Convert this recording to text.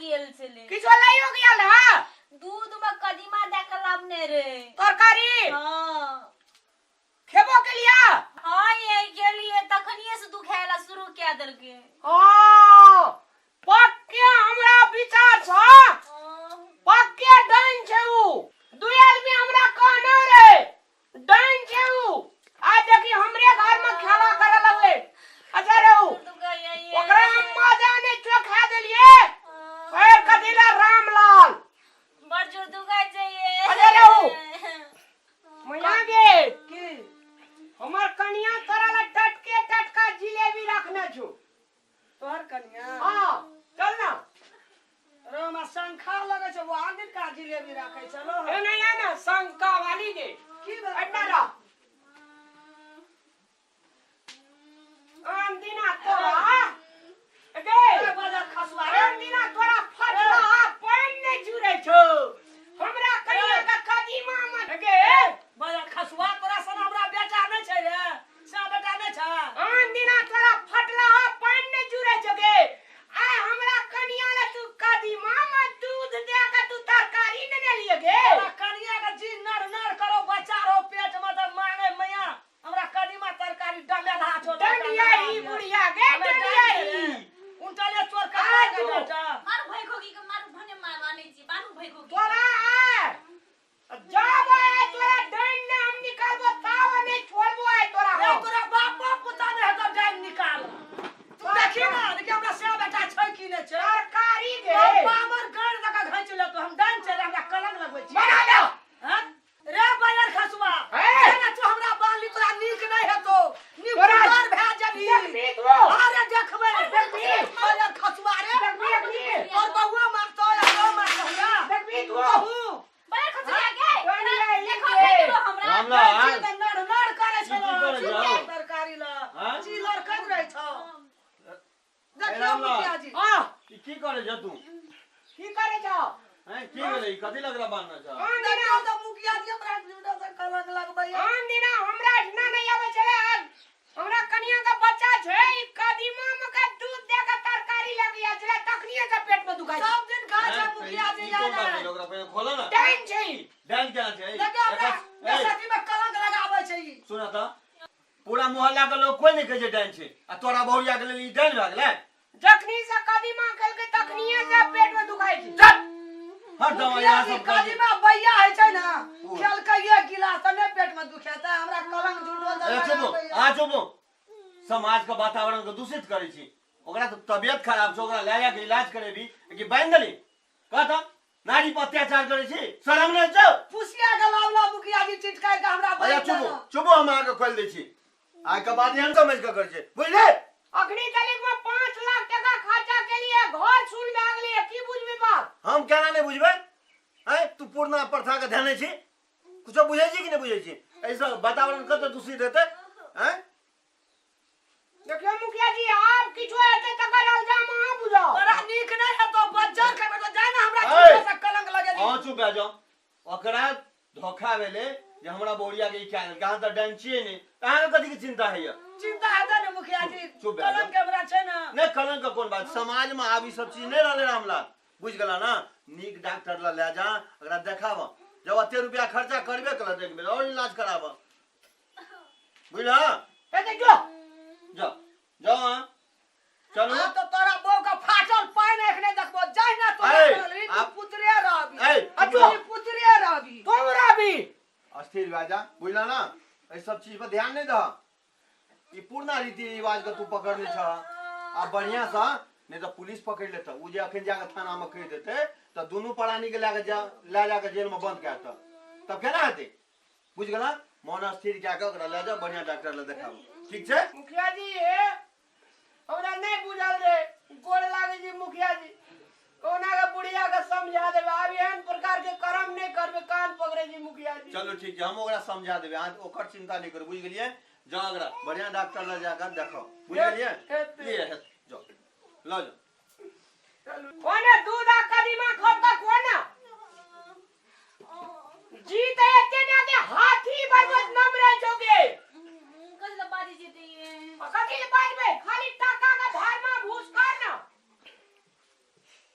गेल छलै। किछो लाइयो गेल रहे? दूध में कदीमा दए के लाबने रहे। तरकारी? हाँ। खेबो के लिया? हाँ ये गेलिए तखनिए से दुखाय ला शुरू कए देलकै। हाँ, पक्के हमरा विचार छ। हाँ। पक्के डाइन छै उ। दुई आदमी हमरा कहने रे डाइन छै उ। आ देखी हमरे घर में खेला करे लगले। अच्छा रे उ ओकरा हम मजा नहीं चोखा देलिए। फेर कथी ला रामलाल बड़ जोर दुखाय छै ये। अरे रे उ। मैया गे की हमर कनिया तोरा ला टटके टटका जिलेबी रखने छौ। तोहर कनिया? हाँ चल ना। रे हमरा शंखा लगै छै, वो आन दिन का जिलेबी राखै छलो। ए नहीं है ना शंका वाली गे। की भेल? एतना रह आन दिना तोरा गे ए बाजार खसुआ रे। आन दिना तोरा फटला पानि नहीं जुड़ै छौ। हमरा कनिया के कदीमा में गे। बाजार खसुआ तोरा सन हमरा बेटा नहि छै रे, से बेटा नहि छै। आन दिना तोरा फटला पानि नहीं जुड़ै छौ गे। आइ हमरा कनिया ले तू कदीमा में दूध दे के तू तरकारी ने लिए गे। तोरा कनिया के जी नर नर करो, बच्चा रहो पेट में तऽ मांगे मैया हमरा कदीमा तरकारी डमेलहा छौ। डंडिया ही बुढ़िया गे, डंडिया ही। उनटले चोर आ कपड़ा के तू। बेटा। मारू भाई खोगी के मारू, भने मारवा नहीं छी, मारू भाई खोगी। तोरा आय जाब आय तोरा डाइन ने हम निकालबो ताव नहीं छोड़बो आय तोरा रे हम। तोरा बापो पुता नहि हेतौ डाइन निकाल। तू देखी ना, देखी हमरा से बेटा छै कि नहि छै। तरकारी गे। तोर पामर गाड़ दऽ कऽ घैंच लेतौ, हम डाइन छै रे, हमरा कलंक लगबै छी। मना ले। हैं? रे बैर खसुआ, हे? जेना तू हमरा बांधली तोरा नीक नहि हेतौ, नीक तोरा कुमार भए जेबही। देखबी तू। अरे देखबै। देखबी। बैर खसुआ रे। देखबी अखनी। तोर बउआ मारतौ या तो मारतौ हमरा। देखबी तू। कहू। बैर खसुआ गे। डंडिया ही देखो गे। देखो हमरा। रामलाल। जी तऽ नर नर करै की छलौ, करै चिल्ला छौ? तरकारी लए। हैं? चिल्लर करैत रहै छौ। देखियौ रामलाल। मुखिया जी। हाँ। ई की करै छौ तू? की करै छौ? हैं, की भेलै? ई कथी लगरा बान्हने छौ? आन दिना देखियौ तऽ मुखिया जी हमरा झूठा से कलंक लगबैया। आन दिना हमरा एहिठिना नहि आबै छलै। आज हमरा कनिया के बच्चा छै, ई कदीमा में के दूध दे के तरकारी लग गेल छलै, तखनिए से पेट में दुखाइ छै। सब दिन खाइ छै हैं, मुखिया ई जी। कोन बात जाने। भेलै? ओकरा पहिने खोलऽ ने। डाइन छै ई। डाइन केना छै? देखियौ हमरा एकर- ए, बेसती में कलंक लगाबै छै ई। सुनऽ तऽ, पूरा मोहल्ला के लोग कोई नहीं कहै छै डाइन छै, आ तोरा बहुरिया के लेल ई डाइन भए गेलै? जखनी से कदीमा खेलकै तखनिए से पेट में दुखाइ छै। चल हट दवा मुखिया यहाँ जी सब कह दे। कदीमा बैया होइ छै ने, ओ। खेलकै एक गिलास तऽ नहि पेट में दुखेतै? हमरा कलंक झूठो ए चुपो, आ चुपो। समाज के वातावरण के दूषित करै छी। ओकरा तऽ तबियत खराब छै, ओकरा लए जाके इलाज करेबी कि बान्हि देली? कह तऽ, नारी पर अत्याचार करै छी, शरम नहि छौ? फुसिया के लावला मुखिया जी चिटकाइ के हमरा अरे बान्हि चुपो देलक। चुपो, हम अहाँके खोलि दै छी। आइ के बाद एहन समझि कऽ करै छै, बुझली? अखनी तलिक में 5 लाख टका खर्चा के लिए घर सुन भए गेलै, की बुझबे बात? हम केना नहि बुझबै? आँय, तू पुरना प्रथा के धेने छी, कुछो बुझै छी कि नहि बुझै छी? एहिसँ वातावरण कते दूषित हेतै? आँय, देखियौ मुखिया जी, आब किछो हेतै तकर इल्जाम अहाँ बुझाउ। तोरा नीक नहि हेतौ, बज्जर खेबै तऽ जाय ने हमरा ऐ! झूठो से कलंक लगेली। अहाँ चुप भए जाउ। ओकरा धोखा भेलै जे हमरा बहुरिया के ई कए देलकै। अहाँ तऽ डाइन छियै नहि, तऽ अहाँके कथीके चिन्ता होइए? चिन्ता हेतै ने मुखिया जी। चुप भए जाउ। कलंक हमरा छै ने। नहि, कलंक के कोन बात, समाज में आब ई सब चीज नहि रहलै। रामलाल, बुझि गेला ना? नीक डॉक्टर लग लए जा, ओकरा देखाबऽ। जब एते रुपया खर्चा करबे केलक तऽ एक बेर आओर इलाज कराबऽ, बुझलह? हेतै जो। जाओ जाओ, अहाँ चलू। आ तो तोरा बहू के फाटल पानि एखने देखबो, जाहि ना तोरा ऐ, करल, तू पुतरे रहबी। ऐ, आ तू पुतरे रहबी। तू रहबी। अस्थिर भए जा, बुझलह ना? एहि सब चीज पर ध्यान नहि दह। ई पुरना रीति रिवाज के तू पकड़ने छह। आ बढ़िया से नहीं तऽ पुलिस पकड़ लेतऽ। ओ जे अखन जाके थाना में कहि देतै तऽ दुनू प्राणी के लए के जा लए जाके जेल में बंद कए देतऽ, तब केना हेतै? बुझि गेला? मन स्थिर कए कऽ ओकरा लए जाउ, बढ़िया डॉक्टर लग देखाबू, ठीक छै? मुखिया जी, हे हमरा नहि बुझल रे, गोर लागै छी मुखिया जी। कोना के बुढ़िया के समझा देबै, आब एहन प्रकार के कर्म नहि करबै, कान पकड़ै छी मुखिया जी। चलू ठीक छै, हम ओकरा समझा देबै, अहाँ ओकर चिंता नहि करू, बुझि गेलियै? जाउ, ओकरा बढ़िया डॉक्टर लग जाकऽ देखाउ, बुझि गेलियै? हेतै। लिए हेतै, जाउ लऽ जाउ। कोने दूध आ कदीमा खब कोना जीत एते ना के हाथी बरबत नम रह जोगे। कथी लए बाजै छियै? कथी ले बाजबै?